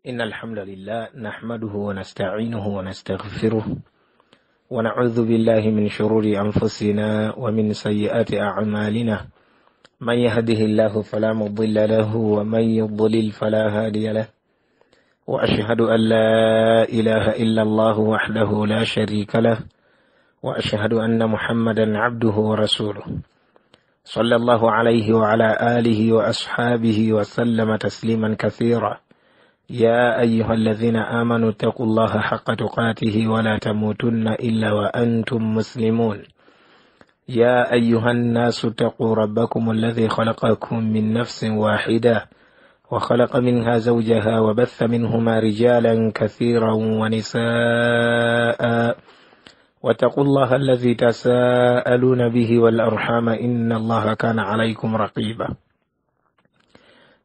إن الحمد لله نحمده ونستعينه ونستغفره ونعوذ بالله من شرور أنفسنا ومن سيئات أعمالنا من يهده الله فلا مضل له ومن يضلل فلا هادي له وأشهد أن لا إله إلا الله وحده لا شريك له وأشهد أن محمدا عبده ورسوله صلى الله عليه وعلى آله وأصحابه وسلم تسليما كثيرا. يا أيها الذين آمنوا اتقوا الله حق تقاته ولا تموتن إلا وأنتم مسلمون. يا أيها الناس اتقوا ربكم الذي خلقكم من نفس واحدة وخلق منها زوجها وبث منهما رجالا كثيرا ونساء واتقوا الله الذي تساءلون به والأرحام إن الله كان عليكم رقيبا.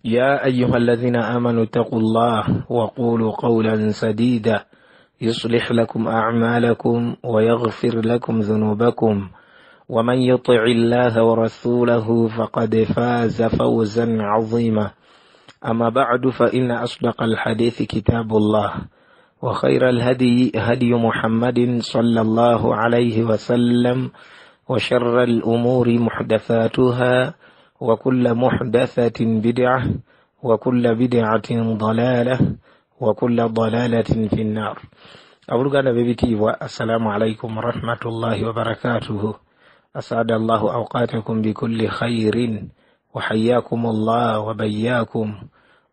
يا أيها الذين آمنوا اتقوا الله وقولوا قولا سديدا يصلح لكم أعمالكم ويغفر لكم ذنوبكم ومن يطع الله ورسوله فقد فاز فوزا عظيما. أما بعد، فإن أصدق الحديث كتاب الله وخير الهدي هدي محمد صلى الله عليه وسلم وشر الأمور محدثاتها وكل محدثة بدعة وكل بدعة ضلالة وكل ضلالة في النار. أولغانا ببتيوة، السلام عليكم ورحمة الله وبركاته. أسعد الله أوقاتكم بكل خير وحياكم الله وبياكم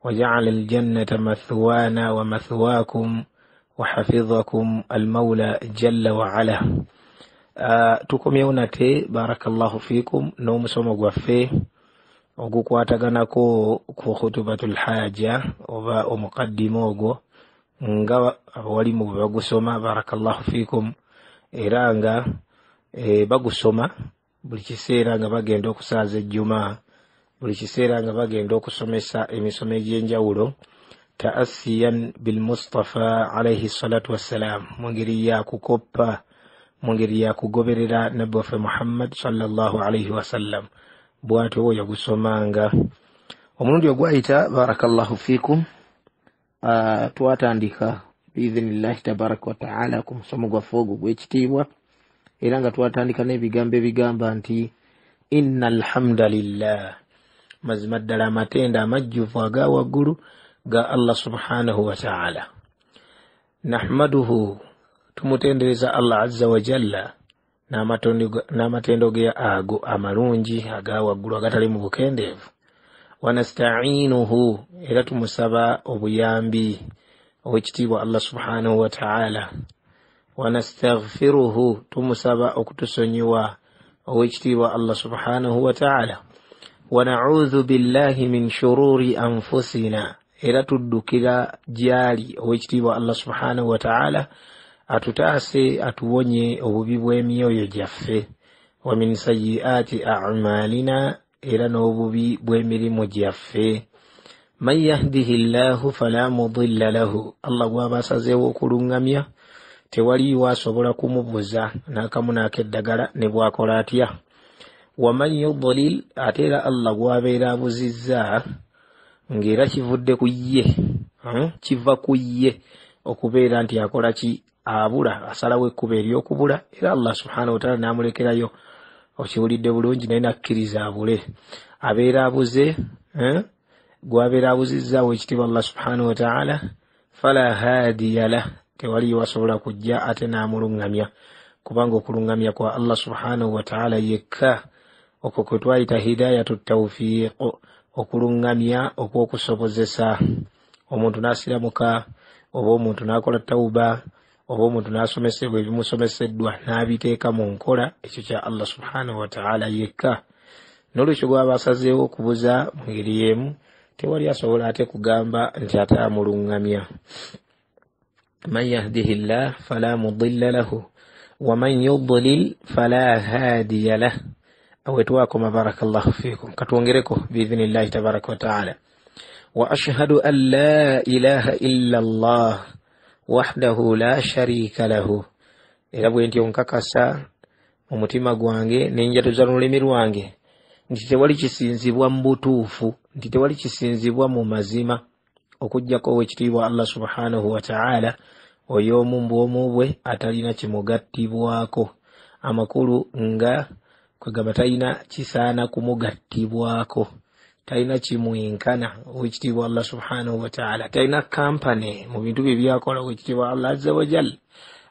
وجعل الجنة مثوانا ومثواكم وحفظكم المولى جل وعلا. Tukomyewo nate, barakallahu fikum, n'omusomo gwaffe ogukwataganako ku khutubatul haja oba omukaddima ogwo nga abawalimu bwe bagusoma, barakallahu fikum, era nga bagusoma buli kiseera nga bagenda okusaaza ejjuma, buli kiseera nga bagenda okusomesa emisomo egy'enjawulo taasiyan bilmustafa alaihi salatu wassalam, mu ngeri ya kukoppa, mu ngeri ya kugoberera nabbi waffe Muhammad sallallahu alaihi wasallam. Bwatyo yagusomanga omulundi ogwayita, barakallahu fikum. Twatandika biidhinillahi tabaraka wataala ku musomo gwaffe ogwo gw'ekitiibwa, era nga twatandika n'ebigambo ebigamba nti inna alhamdulillah, mazima ddala amatendo amajjuvu aga waggulu ga Allah subhanahu wa ta'ala. Nahmaduhu, tumutendereza Allah azza wa jalla n'amatendo ge ago amalungi aga waggulu agatali mu bukendeevu. Wanasta'inuhu, era tumusaba obuyambi owekitiibwa Allah subhanahu wa ta'ala. Wanastaghfiruhu, tumusaba okutusonyiwa owekitiibwa Allah subhanahu wa ta'ala. Wana'udhu billahi min shururi anfusina, era tuddukira gyali owekitiibwa Allah subhanahu wa ta'ala atutaase atuwonye obubi bw'emyoyo gyaffe. Wa min sayyi'ati a'malina, era n'obubi bw'emirimu gyaffe. Man yahdihi llahu fala mudilla lahu, Allah gw'aba asazeewo okuluŋŋamya tewaliiwo asobola kumubuza n'akamu n'akeddagala ne bw'akola atya. Waman yudlil, ate era Allah gw'abeera abuzizza ng'era kivudde ku ye, kiva ku ye okubeera nti akola ki, abula, asalawo ekkubo ery'okubula, era Allah subhanahu wa ta'ala n'amulekerayo. Okiwulidde bulungi, naye nakkiriza abule, abeera abuze, gw'abeera abuzizza owekitiibwa Allah subhanahu wa ta'ala, fala hadiya lah, tewaliyo asobola kujja ate n'amuluŋŋamya, kubanga okuluŋŋamya kwa Allah subhanahu wa ta'ala yekka okwo kwe twayita hidayatu tawfiiq, okuluŋŋamya okw'okusobozesa omuntu n'asiramuka oba omuntu n'akola tawuba oba omuntu n'asomesebwa ebimusomeseddwa n'abiteeka mu nkola, ekyo kya Allah subhanahu wa ta'ala yekka. N'olwekyo gw'aba asazeewo okubuza mu ngeri y'emu tewali asobola ate kugamba nti ate amuluŋŋamya. Man yahdihi llah fala mudilla lahu waman yudlil fala hadiya lah. Awe twakoma, barakallahu fikum. Katwongereko biidhinillahi tabaraka wa taala. Wa ashhadu an la ilaha illa Allah wahdahu la sharika lahu, era bwe ntyo nkakasa mu mutima gwange n'enjatuza n'olulimi lwange nti tewali kisinzibwa mu butuufu, nti tewali kisinzibwa mu mazima Okuggyako owekitiibwa Allah subhanahu wataala, oy'omu mbwomu bwe atalina kimugattibwako. Amakulu nga kwegamba talina kisaana kumugattibwako, talina kimwenkana owekitiibwa Allah subhanahu wataala, talina kampane mu bintu bye byakola. Owekitiibwa Allah azza wajal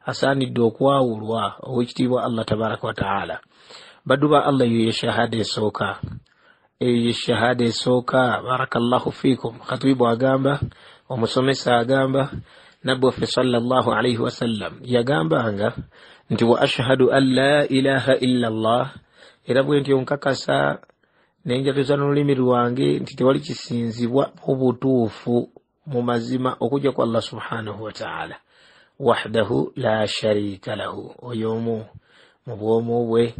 asaanidde okwawulwa owekitiibwa Allah tabaraka wataala. Baddu ba Allah, eyo ye shahada esooka, eyo ye shahada esooka. Barakallahu fikum. Khatibu agamba, omusomesa agamba, nabbi waffe sallallahu alaihi wasallam yagambanga nti wa ashhadu an la ilaha illa llah, era bwe ntyo nkakasa nenjatuza n'olulimi lwange nti tewali kisinzibwa mu butuufu mu mazima okujja ku Allah subhanahu wataala, wahdahu la sharika lahu, oyo omu mu bwomu bwe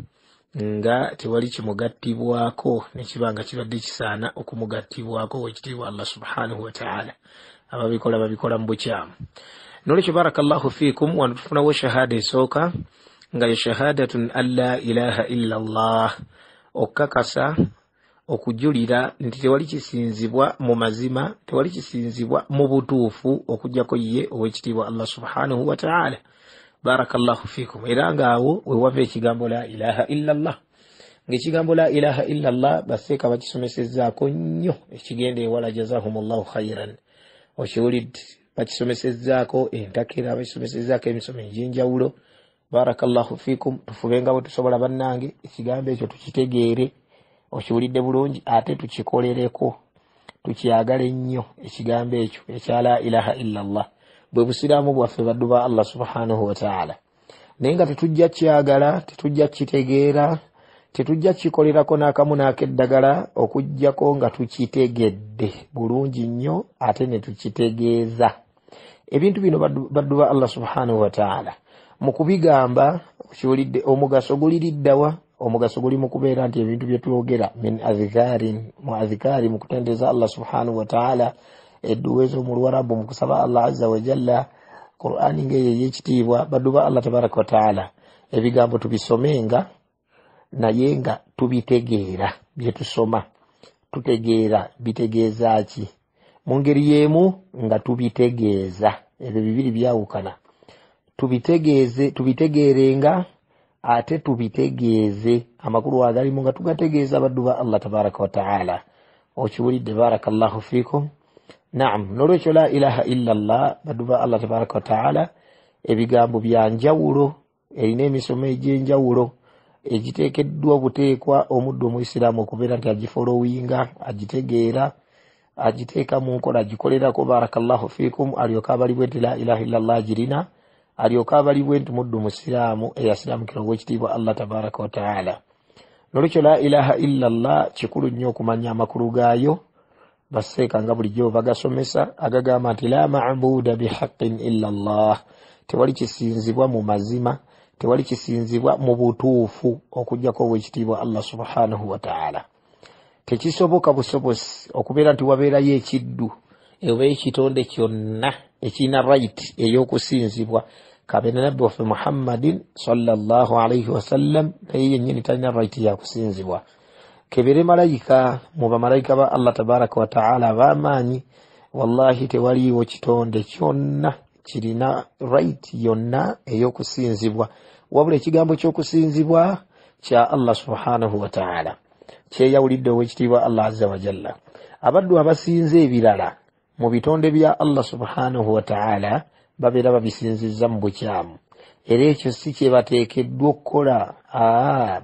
nga tewali kimugattibwako nekiba nga kibadde kisaana okumugattibwako owekitiibwa Allah subhanahu wataala. Ababikola babikola mu bukyamu. Nolwekyo barakallahu fikum, wano tufunawo shahada esooka nga ye shahadatun an la ilaha illa llah, okukakasa okujulira nti tewali kisinzibwa mu mazima, tewali kisinzibwa mu butuufu okuggyako ye owekitiibwa Allah subhanahu wataala. Barakallahu fikum. Era ngaawo wewava ekigambo la ilaha illa llah, ngaekigambo la ilaha illa llah baseeka bakisomesezzaako nnyo ekigenda ewala, jazahum llahu khairan. Okiwulidde, bakisomesezzaako entakera, bakisomesezzaako emisomo egy'enjawulo. Barakallahu fikum. Tufubenga bwe tusobola bannange ekigambo ekyo tukitegeere, okiwulidde bulungi, ate tukikolereko, tukyagale nnyo ekigambo ekyo ekya la ilaha illa llah. Bwe busiraamu bwaffe baddu ba Allah subhanahu wataala. Naye nga tetujja kyagala, tetujja kitegeera, tetujja kikolerako n'akamu n'akeddagala okuggyako nga tukitegedde bulungi nnyo ate ne tukitegeeza. Ebintu bino baddu ba Allah subhanahu wataala mu kubigamba, okiwulidde, omugaso guliriddawa? Omugaso guli mu kubeera nti ebintu bye twogera min adhikarin, mu adhikaari, mu kutendereza Allah subhanahu wataala, edduwa ez'omu Luwarabu, mu kusaba Allah azza wajalla, Qur'ani ngaeyo ey'ekitiibwa. Baddu ba Allah tabaraka wataala, ebigambo tubisomenga naye nga tubitegeera, bye tusoma tutegeera bitegeeza ki, mu ngeri y'emu nga tubitegeeza. Ebyo bibiri byawukana. Tubitegeeze, tubitegeerenga ate tubitegeeze amakulu agalimu nga tugategeeza abaddu ba Allah tabaraka wataala. Okiwulidde? Barakallahu fikum. Naam. Nolwekyo la ilaha illa llah, baddu ba Allah tabaraka wataala, ebigambo byanjawulo, erina emisomo egy'enjawulo egiteekeddwa obuteekwa omuddu omuisiraamu okubeera nti agifolowinga, agitegeera, agiteeka mu nkola, agikolerako. Barakallahu fikum. Alyoke abalibwe nti la ilaha illa llah agirina, alyoke abalibwe nti muddu musiraamu eyasiramukira owekitiibwa Allah tabaraka wataala. Nolwekyo la ilaha illa llah kikulu nnyo okumanya amakulu gaayo. Baseeka nga bulijjo bagasomesa agagamba nti la mabuda bihaqin illa llah, tewali kisinzibwa mu mazima, tewali kisinzibwa mu butuufu okuggyako owekitiibwa Allah subhanahu wataala. Tekisoboka busobosi okubeera nti wabeerayo ekiddu oba ekitonde kyonna ekirina right ey'okusinzibwa. Kabeera nabbi waffe Muhammadin sallallahu alaihi wasallam, naye yennyini talina right yakusinzibwa. Kebere malayika mu bamalayika ba Allah tabaraka wataala ab'amaanyi, wallahi tewaliiwo kitonde kyonna kirina right yonna ey'okusinzibwa, wabula ekigambo ky'okusinzibwa kya Allah subhanahu wataala, kyeyawulidde owekitiibwa Allah azza wajalla. Abaddu abasinza ebirala mu bitonde bya Allah subhanahu wataala babeera babisinzizza mu bukyamu, era ekyo si kyebateekeddwa okukola.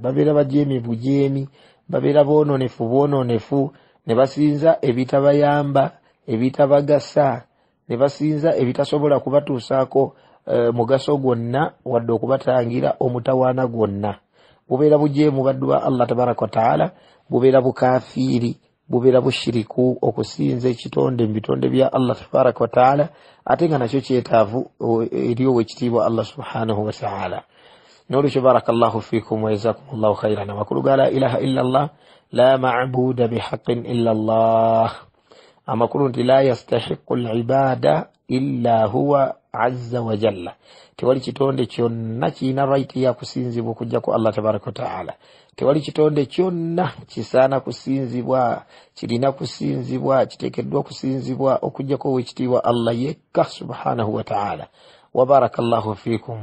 Babeera bajeemi bujeemi, babeera boononefu bwononefu, ne basinza ebitabayamba, ebitabagasa, ne basinza ebitasobola kubatuusaako mugaso gwonna wadde okubatangira omutawaana gwonna. Bubeera bujeemu baddu ba Allah tabaraka wataala, bubeera bukafiiri, bubeera bushiriku okusinza ekitonde mu bitonde bya Allah tabaraka wataala, ate nga nakyo kyetaavu eri owekitiibwa Allah subhanahu wataala. Nolwekyo barakallahu fikum wajazakum llahu khairan. Amakulu ga la ilaha illa llah, la mabuda bihaqin illa llah, amakulu nti la yastahiqu libada illa huwa. azza wa jalla. Tewali kitonde kyonna kirina right ya kusinzibwa okuggyako Allah tabaraka wataala. Tewali kitonde kyonna kisaana kusinzibwa, kirina kusinzibwa, kiteekeddwa kusinzibwa okuggyako owekitiibwa Allah yekka subhanahu wataala. Wabaraka llahu fikum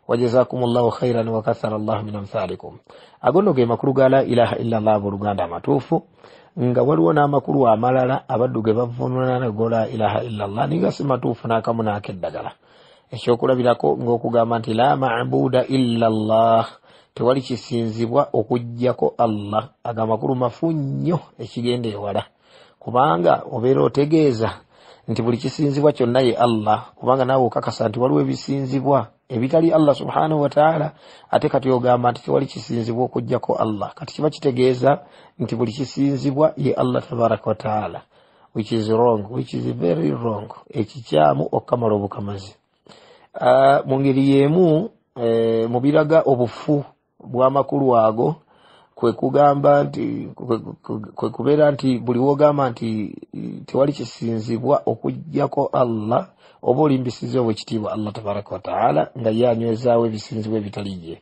wajazakum llahu khairan wakathara llahu min amthalikum. Ago nno ge makulu ga la ilaha illa llah abooluganda amatuufu, nga waliwo n'amakulu amalala abaddu ge bavvuunula nago la ilaha illa llah ninga si matuufu n'akamu n'akeddagala. Ekyokulabirako ng'okugamba nti la mabuda illa llah, tewali kisinzibwa okuggyako Allah. Ago amakulu mafu nnyo ekigenda ewala, kubanga obeera otegeeza nti buli kisinzibwa kyonna ye Allah, kubanga naawe okakasa nti waliwo ebisinzibwa ebitali Allah subhanahu wataala, ate kati ogamba nti tewali kisinzibwa okuggyako Allah. Kati kiba kitegeeza nti buli kisinzibwa ye Allah tabaraka wataala, which is wrong, which is very wrong, ekikyamu okukamala obukamazi. Mu ngeri y'emu mu biraga obufu bw'amakulu ago kwe kugamba nti kwe kubeera nti buli wogamba nti tewali kisinzibwa okuggyako Allah, oba olimbisizza owekitiibwa Allah tabaraka wataala nga ye anywezaawo ebisinzibwa ebitali ye,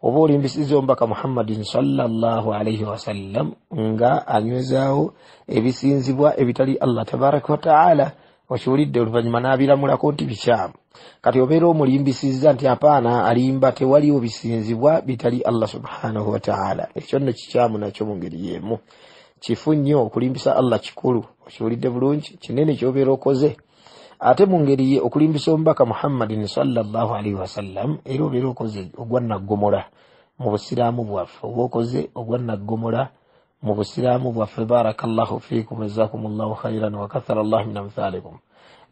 oba olimbisizza omubaka Muhammadin sallallahu alaihi wasallam nga anywezaawo ebisinzibwa ebitali Allah tabaraka wataala. Okiwulidde oluvannyuma n'abiramulako nti bikyamu. Kati obeera omulimbisizza nti apaana alimba, tewaliwo bisinzibwa bitali Allah subhanahu wataala. Ekyo nno kikyamu nakyo mu ngeri y'emu, kifu nnyo okulimbisa Allah kikulu. Okiwulidde bulungi, kinene kyobeera okoze. Ate mu ngeri ye okulimbisa omubaka Muhammadin sallallahu alaihi wasallam, era obeera okoze ogwannaggomola mu busiraamu bwaffe, oba okoze ogwannaggomola mu busiraamu bwaffe. Barakallahu fiikum jazakumullahu khairan wa kathara llahu min amthalikum.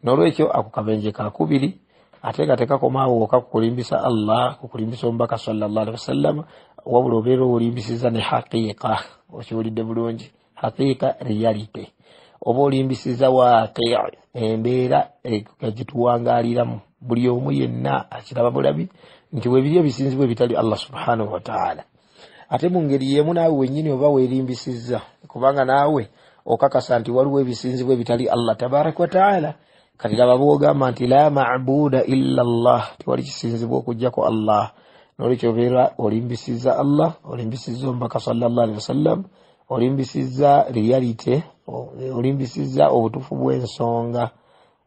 N'olwekyo ako kabenje kakubiri, ate nga tekakomaawo wokka kukulimbisa Allah, kukulimbisa omubaka sallallahu alaihi wasallam, wabula obeera olimbisiza ne haqiqa. Okiwulidde bulungi, haqiqa reality, oba olimbisiza waaqi, embeera gituwangaaliramu. Buli omu yenna akiraba bulabi nti webiri ebisinzibwa ebitali Allah subhanahu wataala. Ate mu ngeri y'emu naawe wennyini oba weerimbisizza, kubanga naawe okakasa nti waliwo ebisinzibwa ebitali Allah tabaraka wataala. Kati laba bw'ogamba nti la mabuda illa Allah, tewali kisinzibwa okuggyako Allah, n'olwekyo obeera olimbisizza Allah, olimbisizza omubaka sallallahu alaihi wasallam, olimbisizza reality, olimbisizza obutuufu bw'ensonga.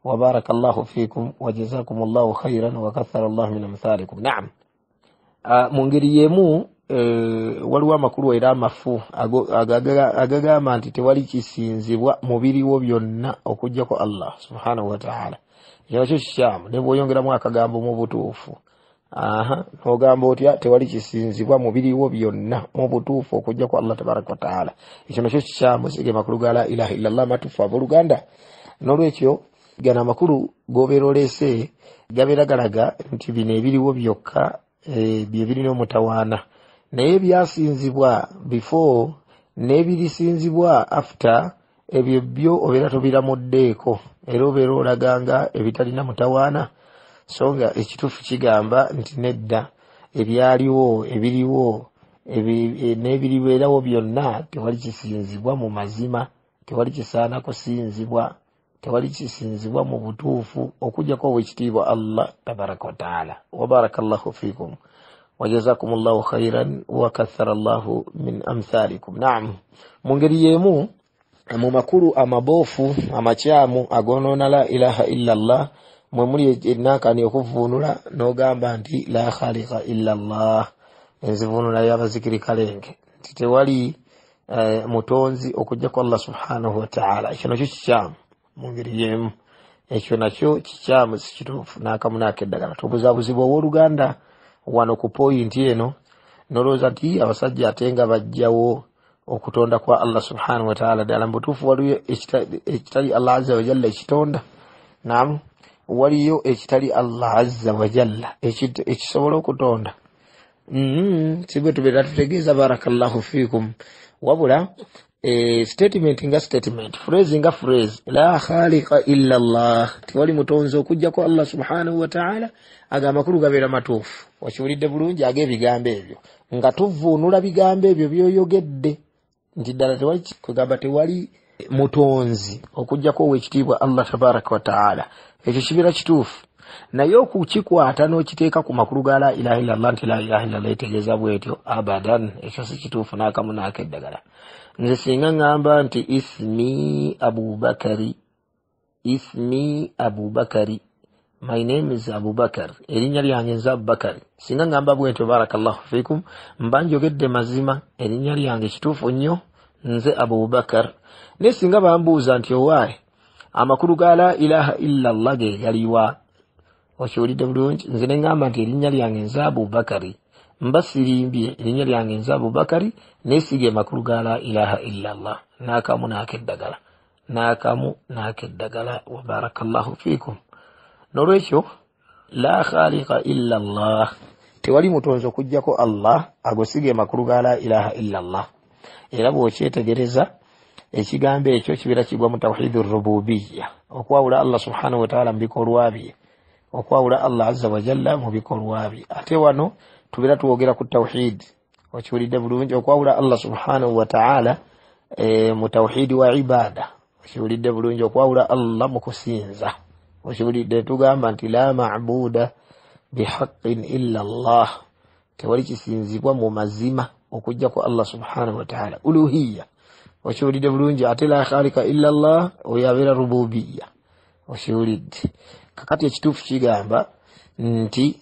Wabaraka llahu fiikum wajazakum llahu khairan wakathara llahu min amthalikum. Naam, mu ngeri y'emu waliwo amakulu era amafu agagamba nti tewali kisinzibwa mu biriwo byonna okuggyako Allah subhanahu wataala. Ekyo nakyo kikyamu, ne bw'oyongeramu akagambo mu butuufu, n'ogamba otya tewali kisinzibwa mu biriwo byonna mu butuufu okuggyako Allah tabaraka wataala, ekyo nakyo kikyamu. Sige makulu ga la ilaha illallah matuufu abooluganda. N'olwekyo gano amakulu g'obeera oleese gabeera galaga nti bino ebiriwo byokka bye birina omutawaana, naye ebyasinzibwa before n'ebirisinzibwa after, ebyo byo obeera tobiramuddeeko, era obeera olaganga ebitalina mutawaana. So nga ekituufu kigamba nti nedda, ebyaliwo, ebiriwo, n'ebiribeerawo byonna tewali kisinzibwa mu mazima, tewali kisaana kusinzibwa, tewali kisinzibwa mu butuufu okuggyako owekitiibwa Allah tabaraka wataala. Wabaraka llahu fiikum wajazakum llahu khairan wakathara llahu min amthalikum. Naam, mu ngeri y'emu mu makulu amaboofu amakyamu agonoona la ilaha illa llah mwe muli ennankani okuvvuunula n'ogamba nti la khaliqa illa llah, enzivuunula y'abazikiri kalenge nti tewali mutonzi okuggyako Allah subhanahu wataala. Ekyo nakyo kikyamu mu ngeri y'emu, ekyo nakyo kikyamu, si kituufu n'akamu n'akeddagala. Tubuzaabuzibwa owooluganda wano ku poyinti eno, nolowooza nti abasajja ate nga bajjawo okutonda kwa Allah subhanahu wataala. Ddala mu butuufu waliwo ekitali Allah azza wajalla ekitonda? Naam, waliyo ekitali Allah azza wajalla ekisobola okutonda? Sibwe tubeera tutegeeza. Barakallahu fiikum. Wabula statement nga statement, phrase nga phrase, la khaliqa illa Allah, tewali mutonzi okuggyako Allah subhanahu wataala, ago amakulu gabeera matuufu. Okiwulidde bulungi ag'ebigambo ebyo, nga tuvuunula bigambo ebyo by'oyogedde nti ddala tewali, kwegamba tewali mutonzi okuggyako owekitiibwa Allah tabaraka wataala, ekyo kibeera kituufu. Naye okukikwata n'okiteeka ku makulu ga la ilaha illallah nti la ilaha illallah etegeeza bwetyo, abadan, ekyo si kituufu n'akamu n'akeddagala. Nze singa ŋŋamba nti ismi Abubakari, ismi Abubakari, my name is Abubakar, erinnya lyange nze Abubakari, singa ŋŋamba bwentyo, barakallahu fikum, mba njogedde mazima, erinnya lyange kituufu nnyo, nze Abubakar. Naye singa bambuuza nti owaaye amakulu ga la ilaha illallah ge galiwa, okiwulidde bulungi, nze ne ŋŋamba nti erinnya lyange nze Abubakari, mba sirimbye, erinnya lyange nze Abubakari, naye si ge makulu ga la ilaha illallah n'akamu n'akeddagala, n'akamu n'akeddagala. Wa barakallahu fikum. N'olwekyo la khaliqa illa Allah, tewali mutonzi okuggyako Allah, ago si ge makulu ga la ilaha illa Allah. Era bw'okyetegereza ekigambo ekyo kibeera kigwa mu tawhidi rububiya, okwawula Allah subhanahu wataala mu bikolwa bye, okwawula Allah azza wajalla mu bikolwa bye. Ate wano tubeera twogera ku tawhidi, okiwulidde bulungi, okwawula Allah subhanahu wataala mu tawhidi wa ibada, okiwulidde bulungi, okwawula Allah mu kusinza, okiwulidde. Tugamba nti la mabuda bihaqqin illa Allah, tewali kisinzibwa mu mazima okuggyako Allah subhanahu wataala, uluhiya, okiwulidde bulungi. Ate la khalika illa Allah, oyo abeera rububiya, okiwulidde. Kakati ekituufu kigamba nti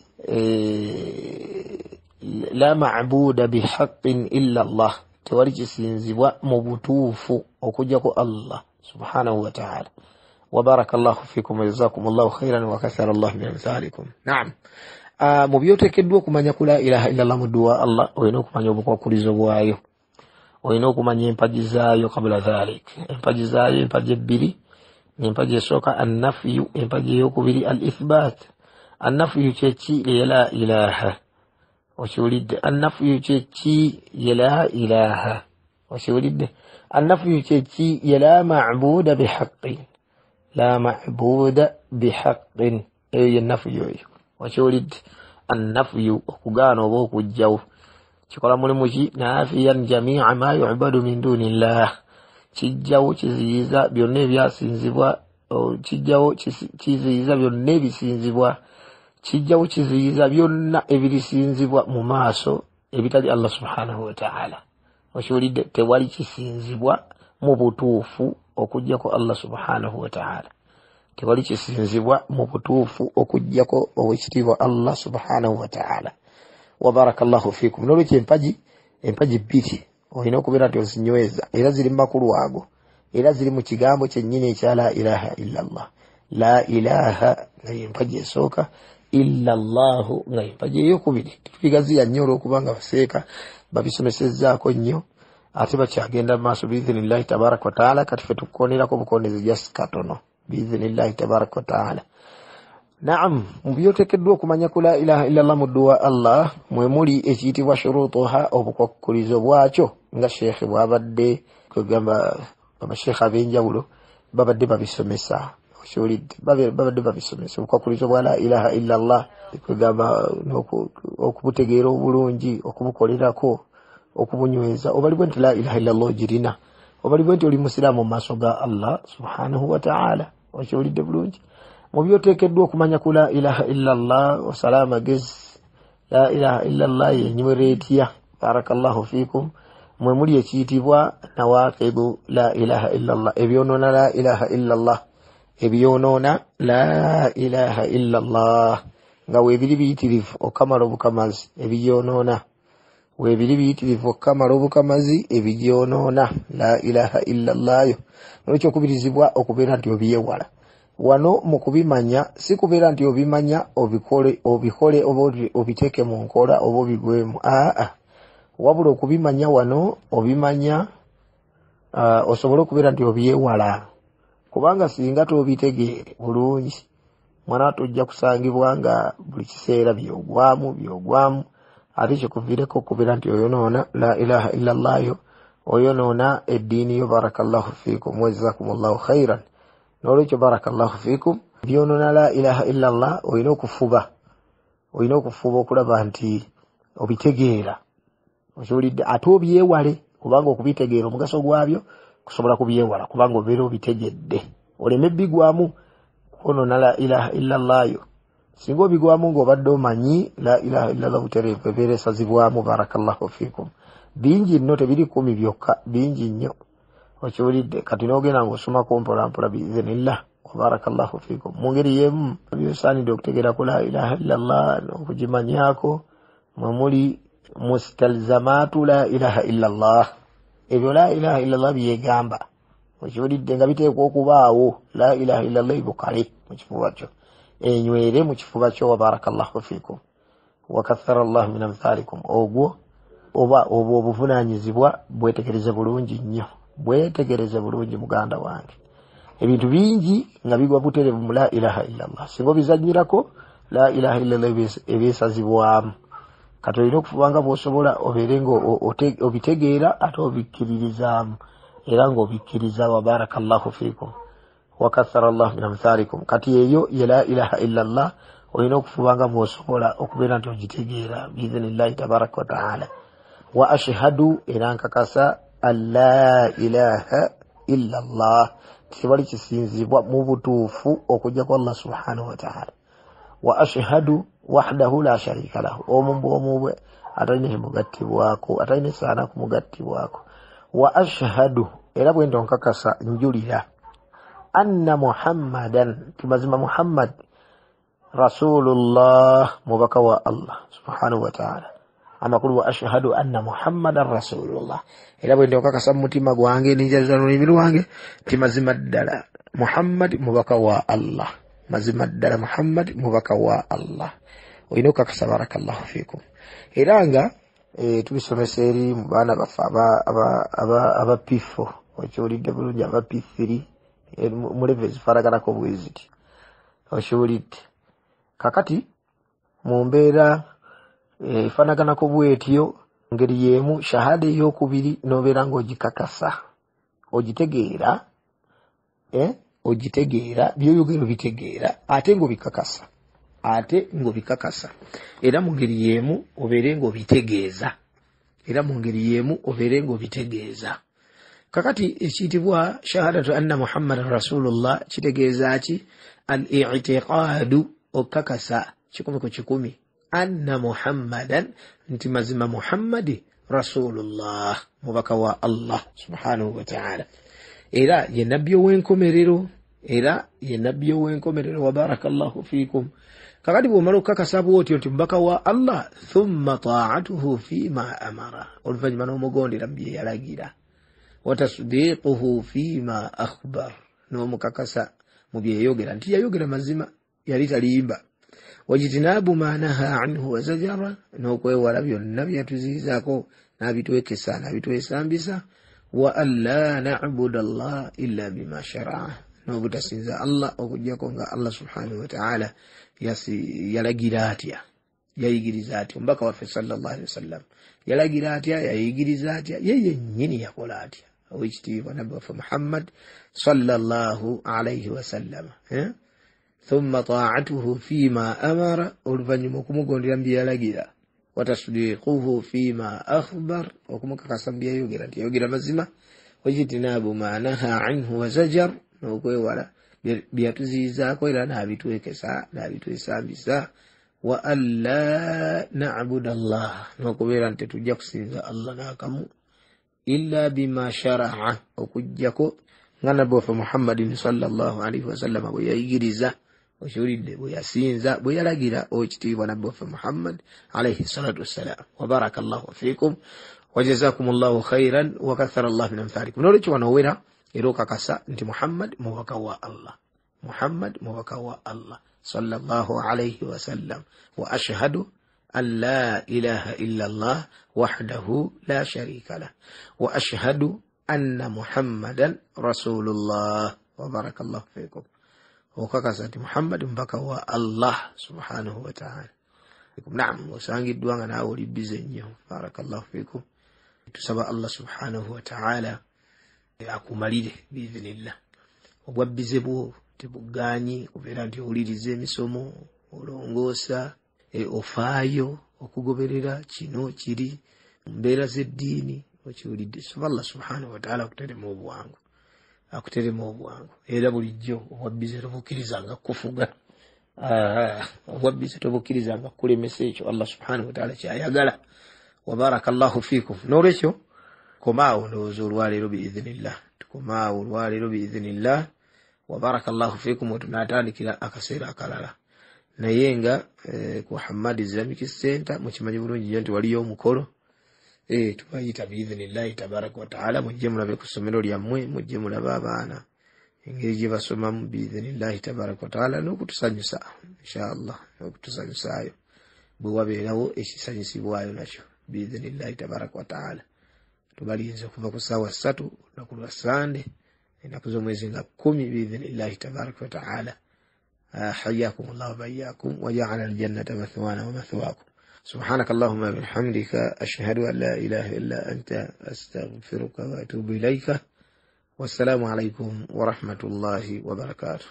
la mabuda bihaqqin illa Allah, tewali kisinzibwa mu butuufu okuggyako Allah subhanahu wataala. Wa barakallahu fikum wa jazakumullahu khairan wa kathara Allah min amthalikum. Naam, mu byoteekeddwa okumanya ku la ilaha illallah mu dduwa Allah, olina okumanya obukwakulizo bwayo, olina okumanya empagi zaayo. Kabula dhalik, empagi zaayo empagi ebbiri, empagi esooka annafiyu, empagi eyokubiri al ithbat. Annafiyu kyeki? Ye la ilaha, okiwulidde. Annafiyu kyeki? Ye la ilaha, okiwulidde. Annafiyu kyeki? Ye la mabuda bihaqqin, la mabuda bihaqqin, eyo ye nafiyu eyo, okiwulidde. Annafiyu okugaana oba okuggyawo, kikola mulimu ki? Nafiyan jamia ma yubadu min dunillah, kijjawo kiziyiza byonna ebyasinzibwa, kijjawo kiziyiza byonna ebisinzibwa, kijjawo kiziyiza byonna ebirisinzibwa mu maaso ebitali Allah subhanahu wataala, okiwulidde. Tewali kisinzibwa mu butuufu okuggyako Allah subhanahu wataala, tewali kisinzibwa mu butuufu okuggyako owekitiibwa Allah subhanahu wataala. Wa barakallahu fikum. N'olwekyo empagi bbiri olina okubeera nti ozinyweza, era ziri mu makulu ago, era ziri mu kigambo kyennyini ekya la ilaha illa Allah. La ilaha nga yempagi esooka, illa Allahu nga yempagi eyokubiri. Tetubigaziya nnyo olwokubanga baseeka babisomesezzaako nnyo, ate bakyagenda mu maaso biidhinillahi tabaraka wataala. Kati ffe tukukonerako bukonezi just katono biidhinillahi tabaraka wataala. Naam, mu byoteekeddwa okumanya ku la ilaha illallah mu dduwa Allah mwe muli ekiyitibwa shurutuha, obukwakulizo bwakyo, nga sheekhe bwabadde kwegamba abasheekhe ab'enjawulo babadde babisomesa, okiwulidde, babadde babisomesa obukwakulizo bwa la ilaha illallah, kwegamba okubutegeera obulungi, okubukolerako, okubunyweza, obalibwe nti la ilaha illallah ogirina, obalibwe nti oli musiraamu mu maaso ga Allah subhanahu wataala, okiwulidde bulungi. Mu byoteekeddwa okumanya ku la ilaha illallah, osale amagezi, la ilaha illallah yenywera etya, barakallahu fikum, mwe muli ekiyitibwa nawaqidu la ilaha illallah, ebyonoona la ilaha illallah, ebyonoona la ilaha illallah, nga weebiri biyitirivu okukamala obukamazi ebigyonoona, weebiri biyitirivu okukamala obukamazi ebigyonoona la ilaha illallah yo. Nolwekyo okubirizibwa okubeera nti obyewala. Wano mu kubimanya si kubeera nti obimanya obikole oba obiteeke mu nkola oba obigwemu, aa, wabula okubimanya wano obimanya osobole okubeera nti obyewala, kubanga singa tobitegeere bulungi mwana tojja kusangibwa nga buli kiseera byogwamu, ate kikuviireko okubeera nti oyonoona la ilaha illallah yo, oyonoona eddiini yo. Barakallahu fikum wa jazakumullahu khairan. N'olwekyo barakallahu fikum, byonoona la ilaha illallah olina okufuba, olina okufuba okulaba nti obitegeera, okiwulidde, ate obyewale, kubanga okubitegeera omugaso gwabyo kusobola kubyewala, kubanga obeera obitegedde, oleme bigwamu kwonoona la ilaha illallah yo. Singa obigwamu ng'obadde omanyi la ilaha illallah butereevu ebeera esazibwamu. Barakallahu fikum. Bingi nno, tebiri 10 byokka, bingi nnyo. Okiwulidde? Kati n'ogenda ng'osomako mpolampola biizinillah. Wabarakallahu fikum. Mu ngeri y'emu byosaanidde okutegeerako la ilaha illallah n'okugimanyako, mwe muli mustalzamaatu la ilaha illallah, ebyo la ilaha illallah byegamba. Okiwulidde? Nga biteekwa okubaawo la ilaha illallah ibukale mu kifuba kyo, enywere mu kifuba kyo. Wabarakallahu fikum wakathara llahu min amthalikum. Ogwo oba obwo obuvunaanyizibwa bwetegereze bulungi nnyo, bwetegereze bulungi muganda wange. Ebintu bingi nga bigwa buterevu mu la ilaha illallah, singa obizanyirako la ilaha illallah ebyesazibwamu. Kati olina okufuba nga bw'osobola obeere nga obitegeera ate obikkiririzaamu era ng'obikkiriza. Wabarakallahu fikum wakathara llahu min amthalikum. Kati eyo ye la ilaha illallah, olina okufuba nga bw'osobola okubeera nti ogitegeera biizinillahi tabaraka wataala. Wa ashhadu, era nkakasa, an la ilaha illallah, tewali kisinzibwa mu butuufu okujjako Allah subhanahu wataala. Wa ashhadu wahdahu la sharika lahu, omu bwomu bwe atalina kimugattibwako, atalina saana kumugattibwako. Wa ashhadu, era bwe nto nkakasa njulira, anna muhammadan, timazima Muhammad, rasulullah, mubaka wa Allah subhanahu wataala. Amakulu wa ashhadu anna muhammadan rasulullah, era bwe nto nkakasa mu mutima gwange ninjaza lulimi lwange nti mazima ddala Muhammad mubaka wa Allah, mazima ddala Muhammad mubaka wa Allah. Olina okukakasa. Barakallahu fikum. Era nga tubisomesa eri mu baana baffe aba P4, okiwulidde bulungi, aba P3, mu level ezifaanaganako bwe ziti, okiwulidde? Kakati mu mbeera efaanaganako bwetyo, ngeri y'emu shahada eyokubiri n'obeera ng'ogikakasa, ogitegeera, ogitegeera byoyogera obitegeera ate ng'obikakasa, ate ng'obikakasa, era mu ngeri y'emu obeere ng'obitegeeza, era mu ngeri y'emu obeere ng'obitegeeza. Kakati ekiyitibwa shahadatu anna muhammadan rasulullah kitegeeza ki? Al itiqaadu, okukakasa 100%, anna muhammadan, nti mazima Muhammadi, rasulullah, mubaka wa Allah subhanahu wataala, era ye nabbi ow'enkomerero, era ye nabbi ow'enkomerero. Wabarakallahu fikum. Kakati bw'omala okukakasa bwotyo nti mubaka wa Allah, thumma taatuhu fima amara, oluvannyuma n'omugondera mu bye yalagira, watasdiquhu fima akhbar, n'omukakasa mu byeyogera nti yayogera mazima, yali talimba, wajitinabu ma naha anhu wazajara, n'okwewala byonna byatuziyizaako n'abitwekesa n'abitwesambisa, wa an la nabuda allah illa bima sharaa, n'obutasinza Allah okuggyako nga Allah subhanahu wataala yalagira atya, yayigiriza atya, omubaka waffe sallallahu alaihi wasallam yalagira atya, yayigiriza atya, ye yennyini yakola atya, owekitiibwa nabbi waffe Muhammad sallallahu alaihi wasallama. Thumma taatuhu fima amara, oluvannyuma okumugondera mu byeyalagira, watasdiquhu fima akhbar, okumukakasa mu byeyayogera nti yayogera mazima, wajitinabu ma naha anhu wazajar, n'okwewala byatuziyizaako era n'abitwekesa n'abitwesambisa, wa an la nabuda allah, n'okubeera nti tetujja kusinza Allah n'akamu, illa bima sharaa, okuggyako nga nabbi waffe Muhammadin sallallahu alaihi wasallama bwe yayigiriza, okiwulidde, bwe yasinza, bwe yalagira, owekitiibwa nabbi waffe Muhammad alaihi salatu wassalam. Wabaraka llahu fikum wajazakum llahu khairan wakathara llahu min amthalikum. Nolwekyo wano owera era okakasa nti Muhammad mubaka wa Allah, Muhammad mubaka wa Allah sallallahu alaihi wasallam. Wa ashhadu an la ilaha illa Allah wahdahu la sharika lah wa ashhadu anna muhammadan rasulullah. Wa barakallahu fikum. Okakasa nti Muhammad mubaka wa Allah subhanahu wataala. Naam, osangiddwa nga naawe oli bize nnyo. Barakallahu fikum. Tusaba Allah subhanahu wataala akumalire biizinillah obwabbize bwo, tebuganyi kubeera nti owuliriza emisomo, olongoosa, ofaayo okugoberera kino kiri mu mbeera z'eddiini, okiwulidde? Saba Allah subhanahu wataala akuteremu obwangu, akuteremu obwangu, era bulijjo obwabbize tobukkirizanga kufuga. Obwabbizi tobukkirizanga kukulemesa ekyo Allah subhanahu wataala kyayagala. Wabaraka llahu fikum. N'olwekyo komaawo ndowooza olwaleero biidhinillah, tukomaawo olwaleero biidhinillah. Wabaraka llahu fikum. Wetunaatandikira akaseera akalala, naye nga ku Hamad Islamic Center mukimanyi bulungi nnyo nti waliyo omukolo. Tubayita biidhinillahi tabaraka wataala, mujje mulabe ku ssomero lyammwe, mujje mulabe abaana engeri gye basomamu biidhinillahi tabaraka wataala, n'okutusanyusa inshaallah, n'okutusanyusaayo bwe wabeerawo ekisanyusibwayo nakyo biidhinillahi tabaraka wataala. Tubalinze okuva ku ssaawa 3 olunaku lwa Sande, ennaku z'omwezi nga 10 biidhinillahi tabaraka wataala. حياكم الله وبياكم، وجعل الجنة مثوانا ومثواكم. سبحانك اللهم بحمدك، أشهد أن لا إله إلا أنت، أستغفرك وأتوب إليك. والسلام عليكم ورحمة الله وبركاته.